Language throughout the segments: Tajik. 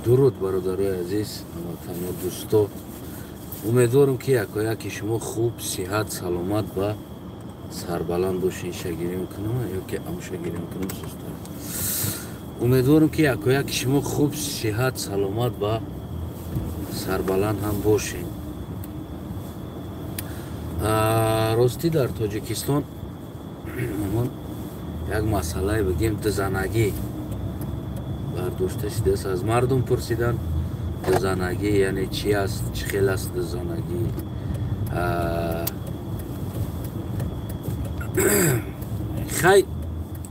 Дуруд, бародарои азиз, ҳамватано, дӯсто. Умедворам, ки якояки шумо хуб, сиҳат, саломат ва сарбаланд бошед. Шагирӣ мекунам ё ки амшагирӣ мекунам, суста. Умедворам, ки якояки шумо хуб, сиҳат, саломат ва сарбаланд ҳам бошед. Ростӣ, дар Тоҷикистон як масъалае, бигем, дузанагӣ бардошта шудааст. Аз мардум пурсиданд, дузанагӣ яъне чи аст, чӣ хел аст дузанагӣ. Хай,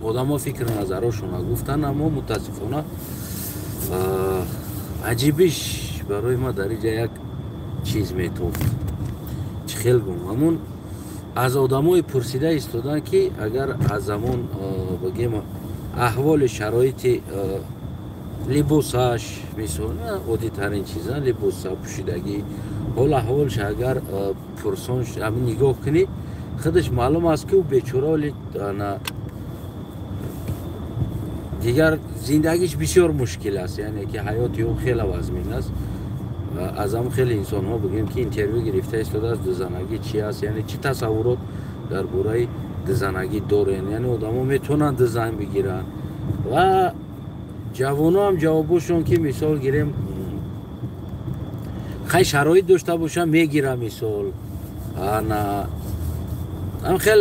одамо фикру назарошонро гуфтанд, аммо мутаассифона аҷибиш барои ма дар инҷа як чиз метофт. Чӣ хел гум, ҳамун аз одамое пурсида истоданд, ки агар аз замон, бигем, аҳволи шароити либосаш, мисол, оддитарин чиза, либоса пӯшидагӣ, ҳол аҳволш агар пурсон нигоҳ кунӣ, худаш маълум аст, ки ӯ бечора дигар зиндагиш бисёр мушкил аст, яъне ки ҳаёти ӯ хеле вазмин аст. Аз ҳам хеле инсонҳо, бигем, ки интервю гирифта истодааст, дузанагӣ чи аст, яъне чӣ тасаввурот дар бораи дузанагӣ дорен, яъне одамо метавонанд дузан бигиранд. Ва ҷавоно ҳам ҷавобошон, ки, мисол гирем, хай, шароит дошта бошам, мегирам, мисол. Ана ҳам хел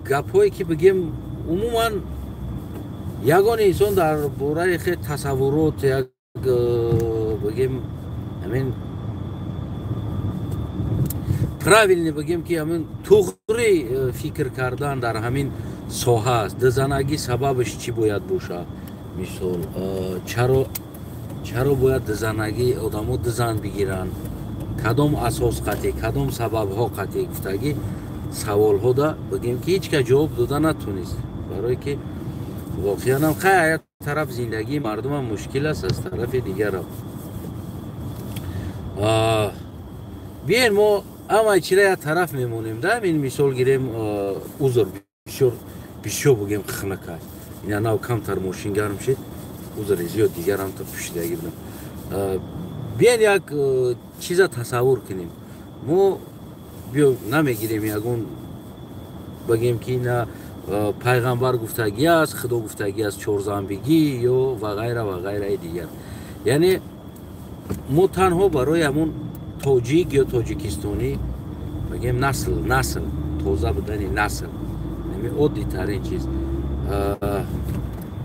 гапҳое, ки, бигем, умуман ягон инсон дар бораи хел тасаввурот як, бигем, ҳамин правильный, бигем, ки ҳамин туғри фикр кардан дар ҳамин соҳа аст. Дузанагӣ сабабаш чӣ бояд бошад? Мисол, чаро бояд дузанагӣ, одамо дузан бигиранд, кадом асос қатъӣ, кадом сабабҳо қатъӣ гуфтагӣ саволҳода, бигем, ки ҳеҷ кас ҷавоб дода натонист, барое ки воқеан ҳам, хай, як тараф зиндагии мардумам мушкил аст, аз тарафи дигарам биен мо ҳамаи чира як тараф мемонем да. Ин, мисол гирем, узр, бисёр бисёр, бигем, хунука. Ина нав камтар мошин гарм шид, узри зиёд, дигарам то пӯшидагӣ будам. Биен як чиза тасаввур кунем. Мо биё намегирем ягон, бигем, ки ина пайғамбар гуфтагӣ аст, худо гуфтагӣ аст, чорзан бигӣ ё ва ғайра ва ғайраи дигар. Яъне мо танҳо барои ҳамун тоҷик ё тоҷикистонӣ, бигем, насл, тоза будани насл, оддитарин чиз.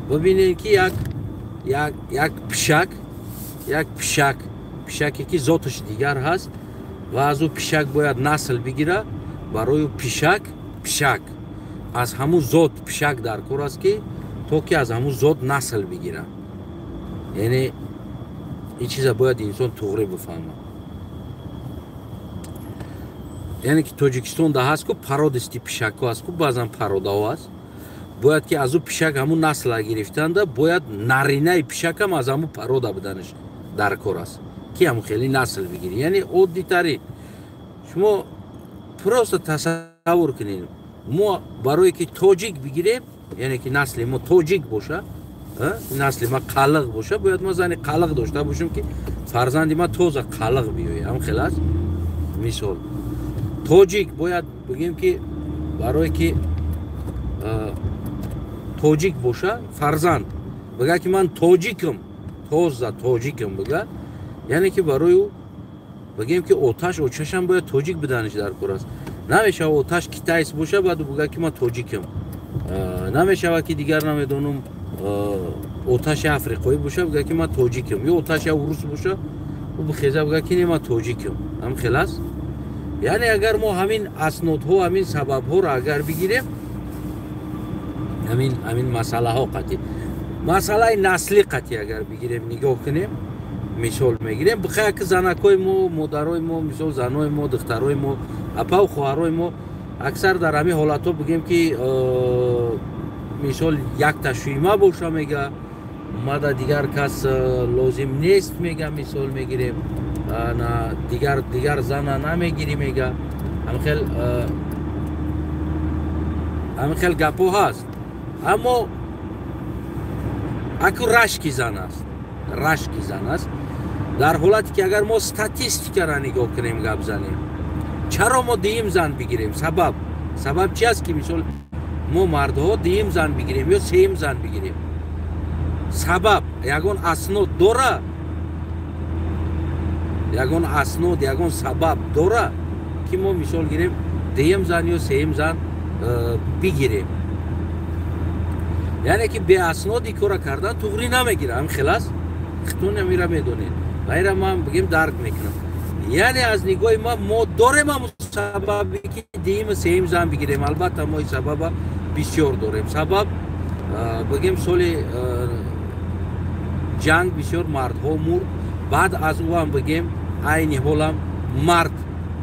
Бибинед, ки як пишак, як пишак, пишаке, ки зоташ дигар ҳаст ва аз ӯ пишак бояд насл бигира, барои пишак аз ҳамун зот пишак дар кор аст, ки то ки аз ҳамун зот насл бигира. Яъне ин чиза бояд инсон туғрӣ бифаҳмад. Яъне ки Тоҷикистон да ҳаст ку породистый пишакҳо ҳаст ку, баъзан породаҳо ҳаст, бояд ки аз ӯ пишак ҳамун насла гирифтанда, бояд наринаи пишакам аз ҳамун порода буданаш дар кор аст, ки ҳамун хеле насл бигирӣ. Яъне оддитарин, шумо просто тасаввур кунед, мо барое ки тоҷик бигирем, яъне ки насли мо тоҷик боша, насли ма қалиқ боша, бояд мо зани қалиқ дошта бошем, ки фарзанди ма тоза қалиқ биёяд. Ҳам хел аст. Мисол, тоҷик бояд, бигем, ки барое ки тоҷик боша, фарзанд бига, ки ман тоҷикам, тоза тоҷикам бига, яъне ки барои ӯ, бигем, ки оташ очашам бояд тоҷик биданиш дар кор аст. Намешава оташ китайс боша, баъд бига, ки ман тоҷикам. Намешава, ки дигар намедонам, оташи африқоӣ боша, бига, ки ман тоҷикам, ё оташи урус боша, ӯ бихеза, бига, ки не, ман тоҷикам. Ҳам хел аст. Яъне агар мо ҳамин аснодҳо, ҳамин сабабҳоро агар бигирем, ҳамин масъалаҳо қатъӣ, масъалаи наслӣ қатъӣ агар бигирем, нигоҳ кунем, мисол мегирем, бихая, ки занакҳои мо, модарои мо, мисол, занои мо, духтарои мо, апаву хоҳарои мо аксар дар ҳамин ҳолатҳо, бигем, ки мисол, якта шӯйма боша, мега, мада дигар кас лозим нест, мега, мисол мегирем, дигар зана намегирӣ, мега. Ҳамин хел гапҳо ҳаст. Аммо аку рашки зан аст. рашки зан аст. Дар ҳолате ки агар мо статистикаро нигоҳ кунем, гап занем, чаро мо дуюм зан бигирем? Сабаб чи аст, ки мисол мо мардҳо дуюм зан бигирем ё сеюм зан бигирем? Сабаб ягон аснод дора? Ягон аснод, ягон сабаб дора, ки мо мисол гирем дуюм зан ё сеюм зан бигирем? Яъне ки беасноди кора кардан туғрӣ намегирад. Ҳам хел аст, хитон амира медонед ва ира ман бигем дарк мекунам. Яъне аз нигоҳи ма мо дорем ҳамун сабабе, ки дуюму сеюм зан бигирем. Албатта, мо ин сабаба бисёр дорем. Сабаб бигем, соли ҷанг бисёр мардҳо мурд. Баъд аз ӯ ҳам бигем, айни ҳолам мард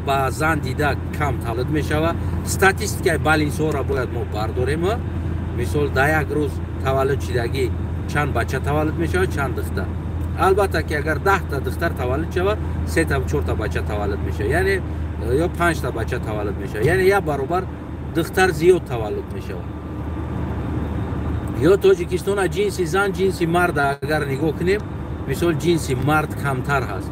ба зан дида кам тавлид мешавад. Статистикаи балинсҳоро бояд мо бардорем. Мисол, дар як рӯз таваллуд шидагӣ чанд бача таваллуд мешавад, чанд духтар? Албатта ки агар 10та духтар таваллуд шавад, сета чорта бача таваллуд мешавад, яъне ё панҷта бача таваллуд мешавад, яъне як баробар духтар зиёд таваллуд мешавад. Ё Тоҷикистона ҷинси зан, ҷинси марда агар нигоҳ кунем, мисол, ҷинси мард камтар ҳаст,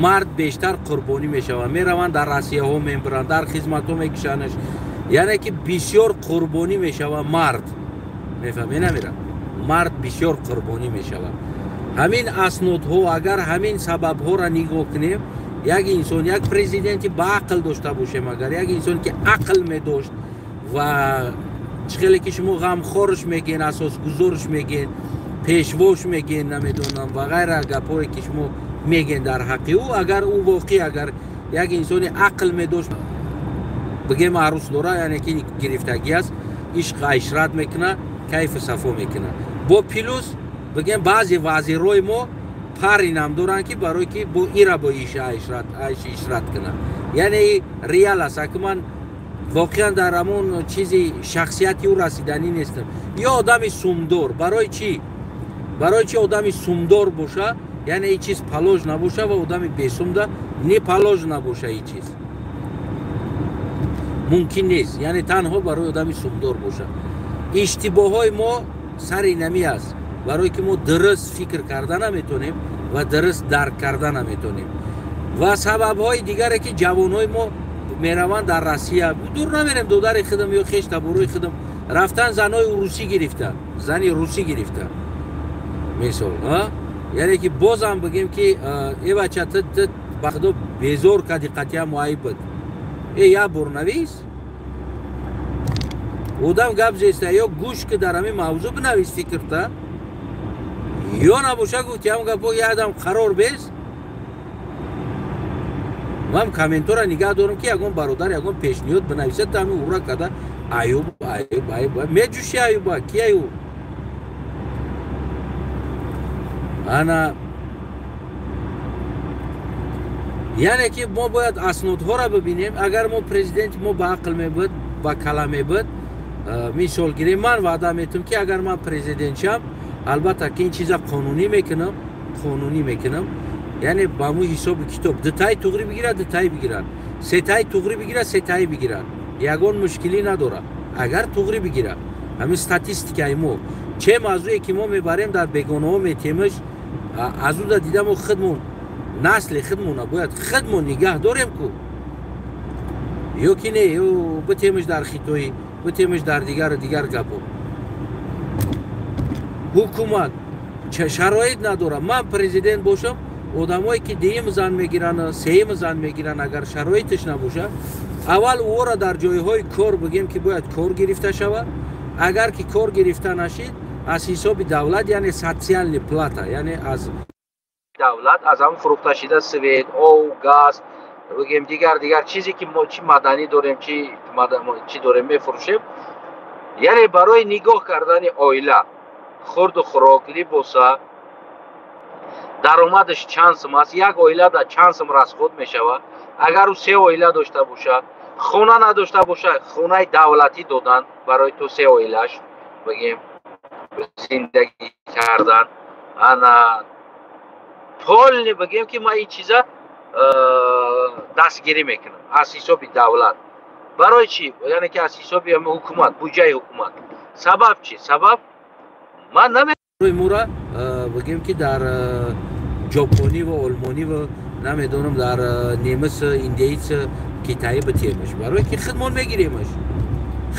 мард бештар қурбонӣ мешавад. Мераванд, дар Россияҳо мебаранд, дар хизматҳо мекушанаш, яъне ки бисёр қурбонӣ мешавад мард. Мефаҳме намера? Мард бисёр қурбонӣ мешавад. Ҳамин аснодҳо, агар ҳамин сабабҳоро нигоҳ кунем, як инсон, як президенти ба ақл дошта бошем, агар як инсон ки ақл медошт ва чӣ хеле ки шумо ғамхорш мегӯен, асосгузорш мегӯен, пешвош мегӯен, намедонам, ва ғайра гапҳое ки шумо мегӯен дар ҳаққи ӯ, агар ӯ воқеъ агар як инсони ақл медошт, бигем, арӯс дора, яъне ки гирифтагӣ аст, ишқ айшрат мекунад, кайфу сафо мекунад. Бо плюс бигем, баъзе вазирҳои мо паринам доранд, ки барое ки бо ира бо айши ишрат кунад. Яъне реал аст. Аки ман воқеан дар ҳамон чизи шахсияти ӯ расиданӣ нестам. Ё одами сумдор, барои чӣ? Барои чӣ одами сумдор боша, яъне ин чиз палож набоша, ва одами бесумда не палож набоша? Ин чиз мумкин нест. Яъне танҳо барои одами сумдор боша. Иштибоҳҳои мо сари нами аст, барое ки мо дуруст фикр карда наметонем ва дуруст дарк карда наметонем. Ва сабабҳои дигаре, ки ҷавонҳои мо мераванд дар Россия, дур намерем, додари худам ё хеш таборои худам рафтан, занҳои русӣ гирифтан, зани русӣ гирифтан, мисол. Яъне ки бозам бигем, ки э бача, ту ба худо безор кади, қатъия муайиб буд. Э, як бор навис, одам гап зеста, ё гӯш ки дар ҳамин мавзӯъ бинавис фикрта, ё набоша гуфти ҳам гапо як адам қарор бес. Ман комментора нигаҳ дорам, ки ягон бародар ягон пешниҳод бинависад. Та ҳамин ура када Аюб, Аюб, Аюб меҷӯши. Аюба ки Аюб? Ана, яъне ки мо бояд аснодҳоро бибинем. Агар мо президенти мо ба ақл мебуд, ба кала мебуд, мисол гирем, ман ваъда метам, ки агар ман президент шам, албатта ки ин чиза қонунӣ мекунам, қонунӣ мекунам. Яъне ба му ҳисоби китоб дутаи туғрӣ бигирад, дутаи бигирад, сетаи туғрӣ бигирад, сетаи бигирад, ягон мушкилӣ надорад, агар туғрӣ бигирад. Ҳамин статистикаи мо че мавзӯе ки мо мебарем, дар бегонаҳо метемаш, аз уда дида мо худмон насли худмона бояд худмон нигаҳ дорем ку, ё ки не, ё битемаш дар хитоӣ, битемаш дар дигару дигар гапо. Ҳукумат шароит надорад. Ман президент бошам, одамое ки дуюм зан мегиранд, сеюм зан мегиранд, агар шароиташ набошад, аввал ӯро дар ҷойҳои кор бигем, ки бояд кор гирифта шавад. Агар ки кор гирифта нашид, аз ҳисоби давлат, яъне социальный плата, яъне аз давлат, аз ҳамн фурӯхта шида свет, ов, газ, бигем, дигар дигар чизе ки мо чи маданӣ дорем, чи дорем, мефурӯшем, яъне барои нигоҳ кардани оила, хурду хӯрок, либоса, даромадаш чанд сум аст, як оила дар чанд сум расход мешавад. Агар ӯ се оила дошта бошад, хона надошта бошад, хонаи давлатӣ додан барои то се оилаш, бигем, зиндагӣ кардан. Ана полный бигем, ки ман ин чиза дастгирӣ мекунам аз ҳисоби давлат. Барои чӣ? Яъне ки аз ҳисоби ҳукумат, буҷаи ҳукумат. Сабаб чӣ? Сабаб ман намемура. бигем ки дар ҷопонӣ ва олмонӣ ва намедонам дар немис, индеец, китаӣ битемаш, барое ки худмон мегиремаш,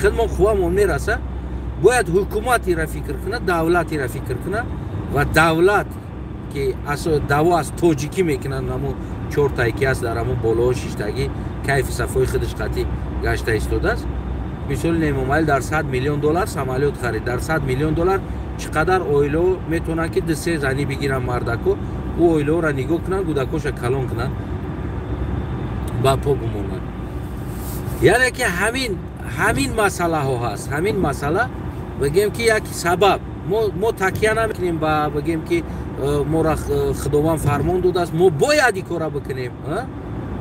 худмон қуввамон мераса. Бояд ҳукумат ира фикр кунад, давлат ира фикр кунад ва давлат ки даъво аз тоҷикӣ мекунанд, ҳамо чортае ки аст дар ҳамо болоҳо шиштагӣ, кайфи сафои худаш қатӣ гашта истодааст. Мисоли Эмомалӣ дар 100 миллион доллар самолёт харид. Дар 100 миллион доллар чӣ қадар оилао метавонанд ки ду-се занӣ бигиранд, мардако ӯ оилаҳоро нигоҳ кунанд, кӯдакоша калон кунанд, ба по бимонанд? Яъне ки ҳамин масъалаҳо ҳаст. Ҳамин масъала бигем ки як сабаб. Мо такя намекунем ба бигем ки моро Худованд фармон додааст, мо бояд ин кора бикунем.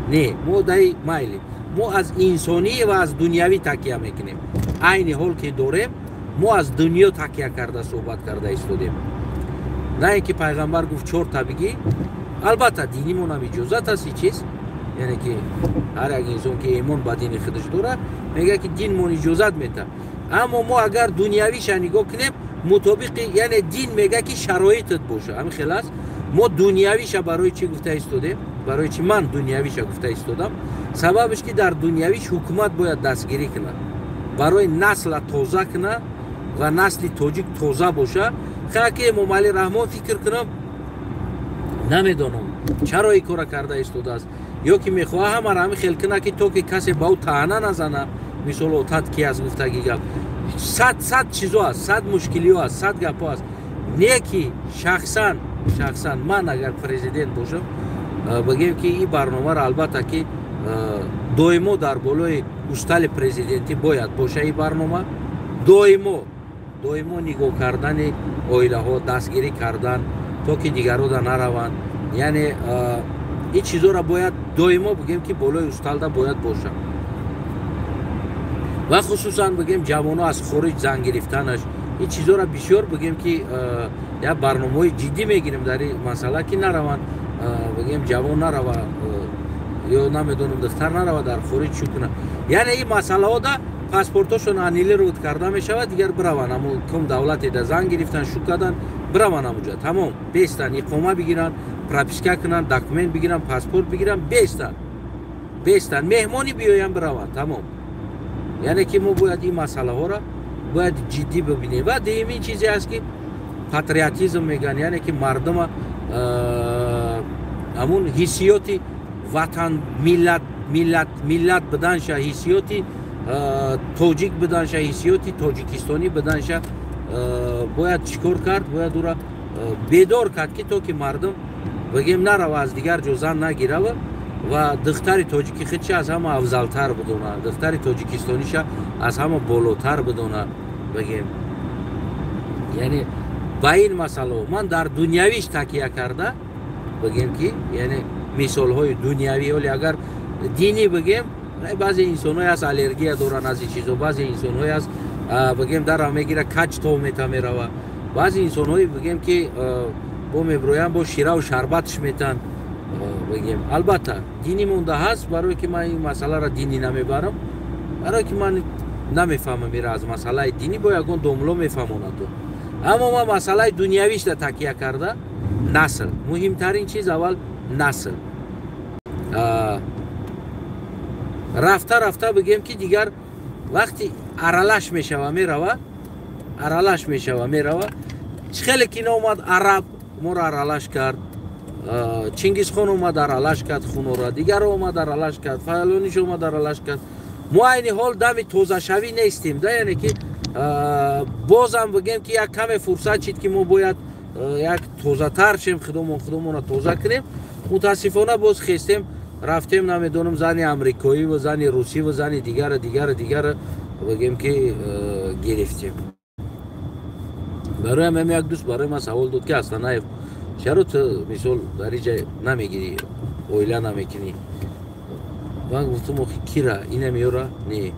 Не, мо даи майли, мо аз инсонӣ ва аз дунявӣ такя мекунем. Айни ҳол ки дорем, мо аз дунё такя карда суҳбат карда истодем, на ин ки пайғамбар гуфт чорта бигӣ. Албатта, динимонам иҷозат аст и чиз, яъне ки ҳар як инсон ки имон ба дини худаш дорад, мегӯяд ки динмон иҷозат метаҳад. Аммо мо агар дунявиша нигоҳ кунем, мутобиқи, яъне дин мегӯяд ки шароитат боша, ҳамин хел аст. Мо дунявиша барои чӣ гуфта истодем? Барои чӣ ман дунявиша гуфта истодам? Сабабаш ки дар дунявиш ҳукумат бояд дастгирӣ кунад, барои насла тоза кунад ва насли тоҷик тоза боша. Ки Эмомалӣ Раҳмон, фикр кунам, намедонам чаро ин кора карда истодааст ё ки мехоҳа ҳамаро ҳамин хел кунад, ки то ки касе ба ӯ таъна назана. Мисол, отат ки аст, гуфтаги гап, сад сад чизо аст, сад мушкилиҳо аст, сад гапҳо аст. Не ки шахсан ман агар президент бошам, бигем ки ин барномаро албатта ки доимо дар болои устали президентӣ бояд боша. Ин барнома доимо нигоҳ кардани оилаҳо, дастгирӣ кардан, то ки дигарода нараванд. Яъне ин чизоро бояд доимо бигем ки болои усталда бояд боша. Ва хусусан бигем ҷавоно аз хориҷ зан гирифтанаш, ин чизоро бисёр бигем ки як барномаҳои ҷиддӣ мегирем дар ин масъала, ки нараванд, бигем ҷавон нарава ё намедонам духтар нарава дар хориҷ чӯ кунад. Яъне ин масъалаҳода паспортошон аннулировать карда мешавад, дигар бираванд амо кум давлатеда зан гирифтан, шу кардан, бираванд амуҷа, тамом, бестан, иқома бигиранд, прописка кунанд, документ бигиранд, паспорт бигиранд, бестан, меҳмонӣ биёянд, бираванд, тамом. Яъне ки мо бояд ин масъалаҳоро бояд ҷиддӣ бибинем. Ва дуюмин чизе аст ки патриотизм мегӯянд, яъне ки мардума ҳамун ҳиссиёти ватан, миллат буданша, ҳиссиёти тоҷик буданша, ҳиссиёти тоҷикистонӣ буданша бояд чӣ кор кард? Бояд ӯра бедор кард, ки то ки мардум бигем нарава, аз дигар ҷо зан нагирава ва духтари тоҷики худша аз ҳама афзалтар бидона, духтари тоҷикистониша аз ҳама болотар бидона. Бигем, яъне ба ин масъало ман дар дунявиш такя карда бигем ки, яъне мисолҳои дунявӣ. Оле агар динӣ бигем, баъзе инсонҳое аст, аллергия доранд аз ин чизо, баъзе инсонҳое аст, бигем, дара мегира, кач тов мета мерава, баъзе инсонҳое бигем ки бо меброянд, бо шираву шарбатш метан. Бигем, албатта, динӣ монда ҳаст, барое ки ман ин масъаларо динӣ намебарам, барое ки ман намефаҳмам ира аз масъалаи динӣ, бо ягон домло мефаҳмонад. Аммо ман масъалаи дунявишда такя карда, насл муҳимтарин чиз, аввал насл. Рафта рафта бигем ки дигар вақти аралаш мешава, мерава, аралаш мешава, мерава. Чӣ хеле кино омад, араб моро аралаш кард, Чингизхон омад, аралаш кард хунора, дигаро омад, аралаш кард, фалониш омад, аралаш кард. Мо айни ҳол дами тозашавӣ нестем да. Яъне ки бозам бигем ки як каме фурсат шид, ки мо бояд як тозатар шем, худомон худомонро тоза кунем. Мутаассифона, боз хестем, рафтем, намедонам, зани амрикоӣ ва зани русӣ ва зани дигара, дигара, дигара бигем ки гирифтем. Барои ҳам як дӯст барои ман савол дод, ки Астанаев, чаро ту мисол дар иҷа намегирӣ, оила намекунӣ? Ман гуфтам: охи, кира ина меёра? Не,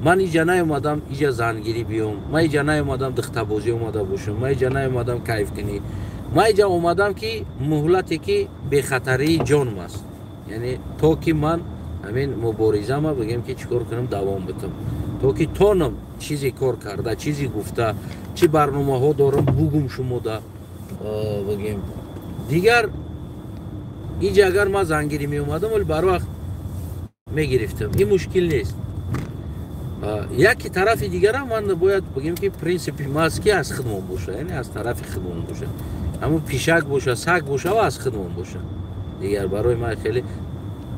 ман иҷа наомадам иҷа зангирӣ биём, ман иҷа наомадам духтабозӣ омада бошам, ман иҷа наомадам кайф кунӣ. Ман иҷа омадам, ки муҳлате ки бехатарии ҷонам аст, яъне то ки ман ҳамин муборизама бигем ки чӣ кор кунам, давом битам, то ки тонам чизе кор карда, чизе гуфта, чӣ барномаҳо дорам, бугум шумода. Бигем, дигар инҷа агар ман зангирӣ меомадам, вале барвақт мегирифтам, ин мушкил нест. Яке тарафи дигарам ман бояд бигем, ки принсипи ма аст, ки аз худмон боша, яъне аз тарафи худмон боша, ҳамун пишак боша, саг боша ва аз худмон боша. Дигар барои ман хеле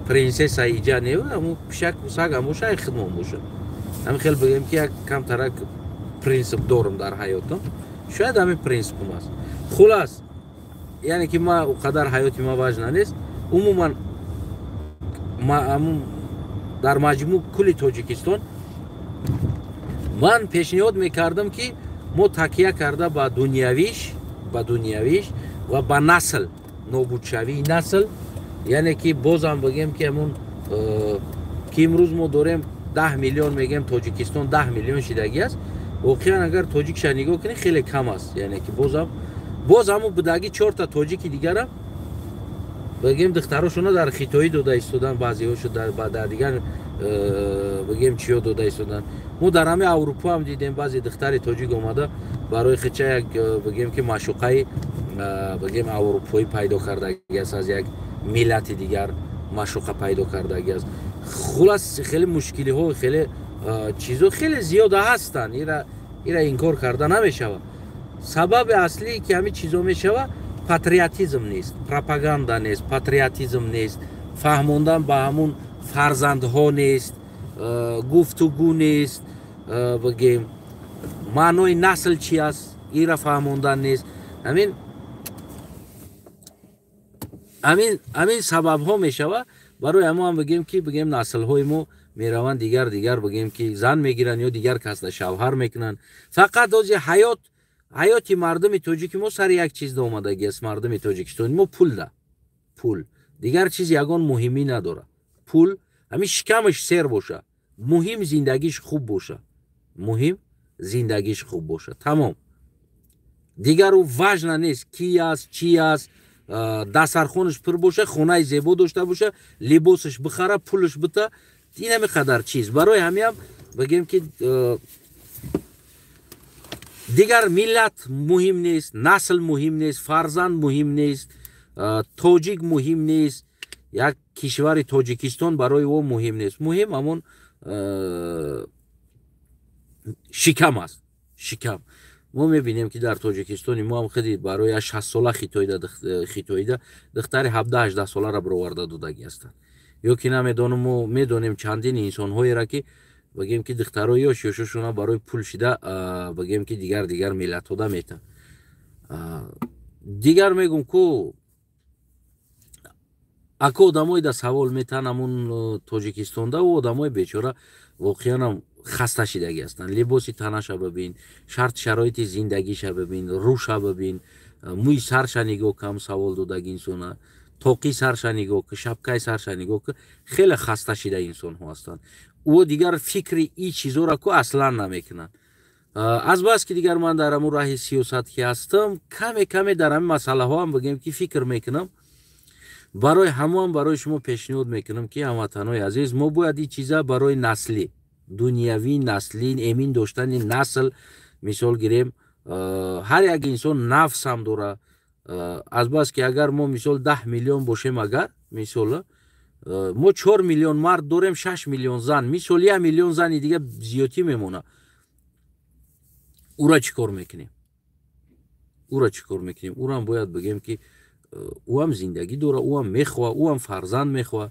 принсесса иҷа не, ҳамун пишак, сагам боша, ай худмон боша. Ҳамин хел бигем, ки як камтарак принсип дорам дар ҳаётам, шояд ҳамин принсипам аст. Хулас, яъне ки ма о қадар ҳаёти ма важна нест. Умуман, дар маҷмӯъ кулли Тоҷикистон ман пешниҳод мекардам, ки мо такя карда ба дунявиш ва ба насл, нобудшавии насл, яъне ки бозам бигем, ки ҳамун ки имрӯз мо дорем 10 миллион, мегем, Тоҷикистон 10 миллион шидагӣ аст. Воқеан, агар тоҷикша нигоҳ кунӣ, хеле кам аст. Яъне ки бозам боз ҳамун будагӣ чорта тоҷики дигара, бигем, духтарошона дар хитоӣ дода истодан, баъзеҳошо дар дигар бигем, чиё дода истодан. Мо дар ҳамаи Аврупо ҳам дидем, баъзе духтари тоҷик омада барои хича як бигем, ки маъшуқаи бигем, аврупоӣ пайдо кардагӣ аст, аз як миллати дигар маъшуқа пайдо кардагӣ аст. Хулас, хеле мушкилиҳо, хеле чизо хеле зиёда ҳастанд, ира инкор карда намешавад. Сабаби аслие, ки ҳамин чизо мешава, патриотизм нест, пропаганда нест, патриотизм нест, фаҳмондан ба ҳамун фарзандҳо нест, гуфтугӯ нест, бигем, маънои насл чи аст, ира фаҳмондан нест. Ҳамин сабабҳо мешава. Барои ҳамо ҳам бигем, ки бигем, наслҳои мо мераванд, дигар бигем, ки зан мегиранд ё дигар касда шавҳар мекунанд. Фақат ози ҳаёти мардуми тоҷики мо сари як чиз омадагӣ аст. Мардуми Тоҷикистони мо пул да пул, дигар чиз ягон муҳимӣ надорад. Пул, ҳамин шикамаш сер боша, муҳим зиндагиш хуб боша, муҳим зиндагиш хуб боша, тамом. Дигар ӯ важна нест, ки аст, чӣ аст, дастархонаш пур боша, хонаи зебо дошта боша, либосаш бихара, пулаш бита, ин ҳами қадар чиз. Барои ҳамиам бигем, ки дигар миллат муҳим нест, насл муҳим нест, фарзанд муҳим нест, тоҷик муҳим нест, як кишвари Тоҷикистон барои ӯ муҳим нест. Муҳим ҳамон шикам аст, шикам. Мо мебинем, ки дар Тоҷикистони мо ҳам хеле барои 60-сола хитоида духтари 17-18 соларо бироварда додагӣ ҳастанд. Ё ки намедонам, мо медонем чандин инсонҳоеро, ки бигем, ки духтарои ёш ёшошона барои пул шида, бигем, ки дигар миллатҳода метан. Дигар мегум ку, ака, одамое да савол метан, ҳамун Тоҷикистонда ӯ одамои бечора воқеанам хаста шидагӣ ҳастанд. Либоси танаша бибин, шарт шароити зиндагиша бибин, рӯша бибин, мӯи сарша нигоҳ кам, савол додаги инсона, тоқи сарша нигоҳ ку, шапкаи сарша нигоҳ ку, хеле хаста шида инсонҳо ҳастанд. Ӯ дигар фикри и чизоро ку аслан намекунанд. Азбаски дигар ман дар ҳамун раҳи сиёсат ки ҳастам, каме каме дар ҳамин масъалаҳоам, бигем, ки фикр мекунам. Барои ҳамоам барои шумо пешниҳод мекунам, ки, ҳамватанои азиз, мо бояд ин чиза барои наслӣ, дунявӣ, наслӣ, эмин доштани насл. Мисол гирем, ҳар як инсон нафсам дора. Азбаски агар мо, мисол, 10 миллион бошем, агар, мисол, мо 4 миллион мард дорем, 6 миллион зан, мисол, 1 миллион зани дига зиёдтӣ мемонад, ура чӣ кор мекунем? Ура чӣ кор мекунем? Урам бояд бигем, ки ӯ ҳам зиндагӣ дора, ӯ ҳам мехоҳа, ӯ ҳам фарзанд мехоҳа.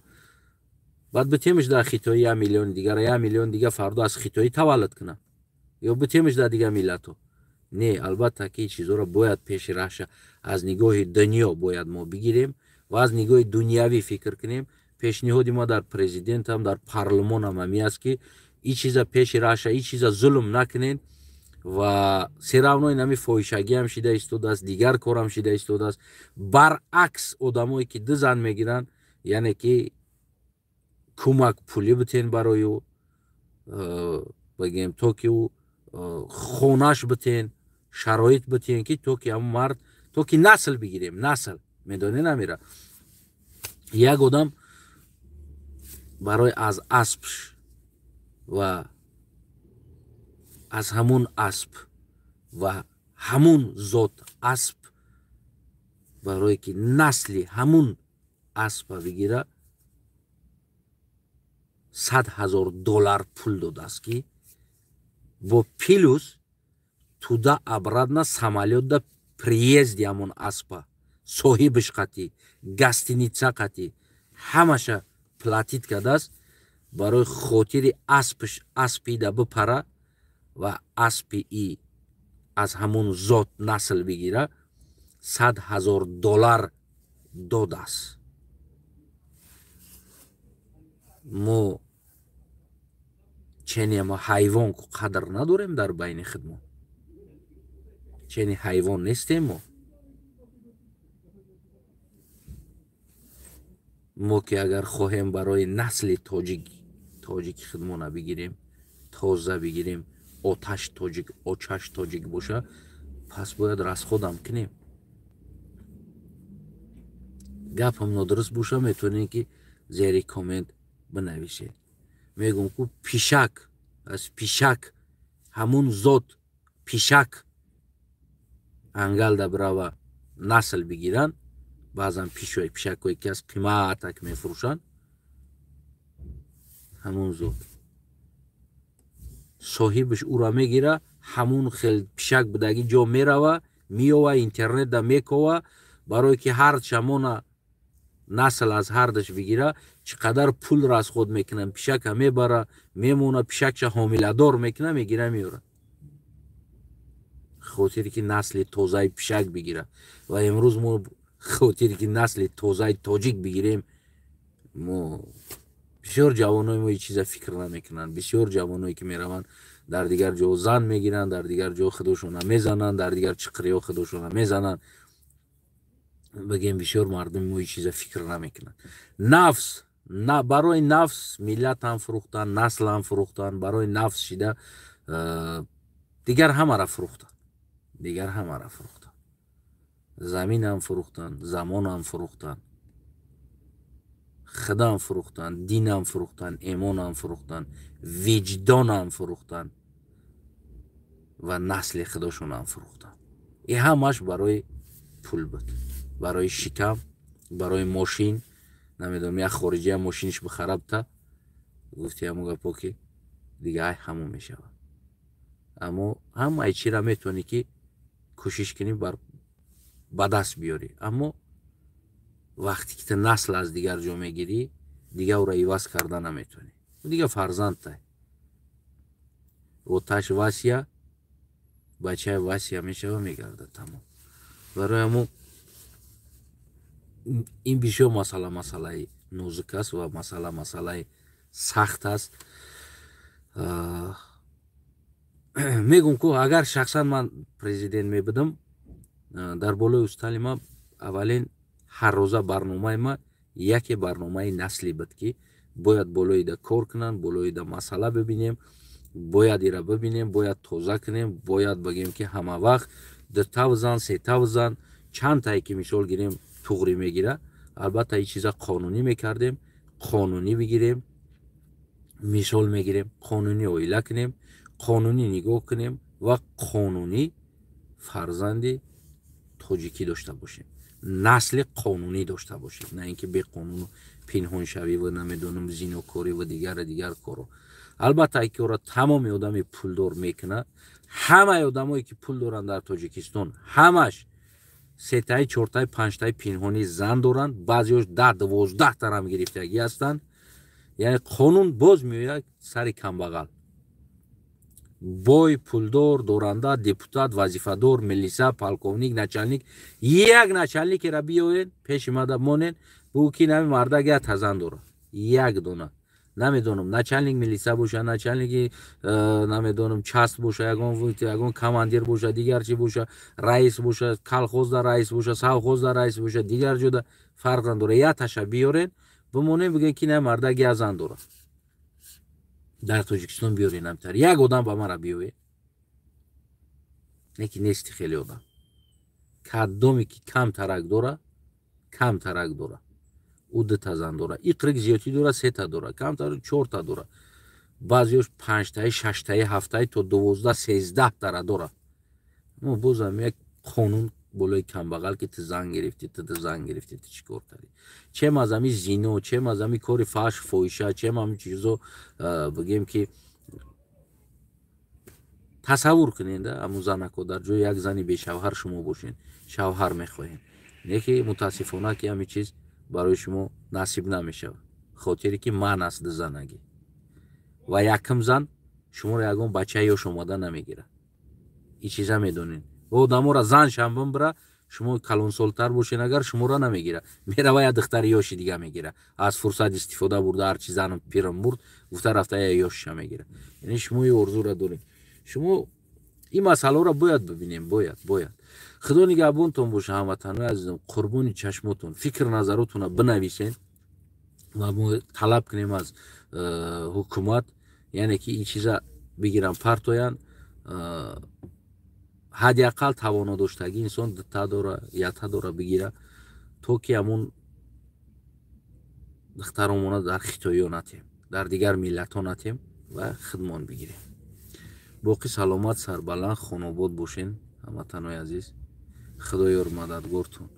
Баъд битемаш дар хитои 1 миллиони дигара, 1 миллион дига фардо аз хитоӣ таваллуд кунад ё битемаш дар дигар миллатҳо? Не, албатта, ки чизоро бояд пеши раҳша аз нигоҳи дунё бояд мо бигирем ва аз нигоҳи дунявӣ фикр кунем. Пешниҳоди мо дар президентам, дар парлумонам ҳами аст, ки ин чиза пеши раҳша, ин чиза зулм накунед. Ва всё равно ин ҳами фоҳишагиам шида истодааст, дигар корам шида истодааст. Баръакс, одамое ки ду зан мегиранд, яъне ки кӯмак пулӣ битен барои ӯ, бигем, то ки ӯ хонаш битен, шароит битен, ки то ки ҳамн мард, то ки насл бигирем. Насл, медонӣ, намира як одам барои аз аспш ва аз ҳамун асп ва ҳамун зот асп. Барое ки насли ҳамун аспа бигира $100,000 пул додааст, ки бо плюс туда обратно самолётда приезди ҳамон аспа, соҳибиш қатӣ, гостиница қатӣ, ҳамаша платить кардааст барои хотири аспш аспида бипара ва аспи и аз ҳамон зот насл бигира. $100,000 додааст. Мо чени мо ҳайвон ку қадр надорем дар байни худмон, чени ҳайвон нестем мо. Мо ки агар хоҳем барои насли тоҷик, тоҷики худмона бигирем, тоза бигирем, оташ тоҷик, очаш тоҷик боша, пас бояд расходам кунем. Гапам нодуруст боша, метавонем ки зери коммент бинависед. Мегӯм ку пишак аз пишак ҳамун зот пишак ангалда бирава насл бигиранд. Баъзан пишакҳое ки аз қиматак мефурӯшанд, ҳамун зот соҳибаш ӯра мегира, ҳамун хел пишак будаги ҷо мерава, меёва, интернетда мекова, барое ки ҳар чамона насл аз ҳардаш бигира, чӣ қадар пул расход мекунам, пишака мебара, мемона, пишакча ҳомиладор мекуна, мегира, меёра, хотире ки насли тозаи пишак бигира. Ва имрӯз мо хотире ки насли тозаи тоҷик бигирем, мо бисёр ҷавонои мо ин чиза фикр намекунанд. Бисёр ҷавоное ки мераванд дар дигар ҷо зан мегиранд, дар дигар ҷо худошона мезананд, дар дигар чиқриҳо худошона мезананд. Бигем, бисёр мардуми мо ин чиза фикр намекунанд. Нафс, барои нафс миллатам фурӯхтанд, наслам фурӯхтанд, барои нафс шида дигар ҳамаро фурӯхтанд, дигар ҳамаро фурӯхтанд, заминам фурӯхтанд, замонам фурӯхтанд, худам фурӯхтанд, динам фурӯхтанд, эмонам фурӯхтанд, виҷдонам фурӯхтанд ва насли худошонам фурӯхтанд. Ин ҳамаш барои пул буд, барои шикам, барои мошин. Намедонам, як хориҷия мошиниш бихараб та гуфти ҳамон гапо ки дига ай ҳамон мешавад. Аммо ҳамаи чира метавонӣ ки кӯшиш кунӣ бар ба даст биёрӣ, аммо вақте ки ту насл аз дигар ҷо мегирӣ, дига ӯро иваз карда наметавонӣ. Дига фарзандтай. Оташ Васия, бачаи Васия мешава, мегардад, тамом. Барои ҳамон ин бисёр масъала масъалаи нозук аст ва масъала масъалаи сахт аст. Мегӯм ку агар шахсан ман президент мебудам, дар болои устали ма аввалин ҳаррӯза барномаи ма яке барномаи наслӣ буд, ки бояд болоида кор кунанд, болоида масъала бибинем, бояд ира бибинем, бояд тоза кунем, бояд бигем ки ҳама вақт дутав зан, сетав зан, чандтае ки мисол гирем туғрӣ мегира. Албатта ин чиза қонунӣ мекардем, қонунӣ бигирем, мисол мегирем, қонунӣ оила кунем, қонунӣ нигоҳ кунем ва қонунӣ фарзанди тоҷикӣ дошта бошем, насли қонунӣ дошта бошем, на ин ки беқонуну пинҳоншавӣ ва намедонам зинокорӣ ва дигар дигар коро. Албатта ки ора тамоми одами пулдор мекунад, ҳамаи одамое ки пул доранд дар Тоҷикистон, ҳамаш сетаи, чортаи, панҷтаи пинҳонӣ зан доранд, баъзеош 10-12 тарам гирифтагӣ ҳастанд. Яъне қонун боз меояд сари камбағал. Бой, пулдор, доранда, депутат, вазифадор, милиса, полковник, начальник, як начальникера биёед пеши мада монед, бугӯ ки нами мардак як тазан дорад, як дона. Намедонам, начальник милиса боша, начальники намедонам част боша, ягон командир боша, дигар чи боша, раис боша, колхозда раис боша, совхозда раис боша, дигар ҷода фарқ надора. Як таша биёрен, бимонем, бигӯем ки на мардак як зан дорад. Дар Тоҷикистон биёрен ҳамтар. Як одам ба мара биёед. Не ки нести хеле одам. Кадоме ки кам тарак дора, кам тарак дора. Ӯ дута зан дора. Иқрик зиёдтӣ дора, сета дора, камтар чорта дора. Баъзеош панҷтаи, шаштаи, ҳафтаи то 12, 13 тара дора. Мо бозам як қонун Болои камбағал, ки ту зан гирифтӣ, ту зан гирифтӣ, ту чӣ кор кардӣ? Чем аз ҳами зино, чем аз ҳами кори фаҳш, фоҳиша, чем ҳами чизо. Бигем, ки тасаввур кунед, ҳамун занако, дар ҷои як зани бешавҳар шумо бошед, шавҳар мехоҳем, не ки мутаассифона, ки ҳамин чиз барои шумо насиб намешавад, хотире ки ман аст дузанагӣ ва якм зан шуморо ягон бачаи ёш омада намегирад. Ин чиза медонед. Ва одаморо зан шамбин бира, шумо калонсолтар бошед агар, шуморо намегира, мерава, я духтари ёши дига мегира, аз фурсат истифода бурда, ҳарчи занам пирам бурд гуфта, рафта я ёшиша мегира. Яъне шумо ин орзура доред. Шумо ин масъаларо бояд бибинем, бояд. Худо нигаҳбонтон боша, ҳамватанои азизам, қурбони чашмотон. Фикр назаротонро бинависен ва мо талаб кунем аз ҳукумат, яъне ки ин чиза бигиран, партоянд. Ҳадди ақал тавоно доштагӣ инсон дута дора, ята дора, бигира, то ки ҳамун духтаромона дар хитоиё натем, дар дигар миллатҳо натем ва худмон бигирем. Боқӣ саломат, сарбаланд, хонобод бошен, ҳамватанои азиз. Худоёр мададгортон.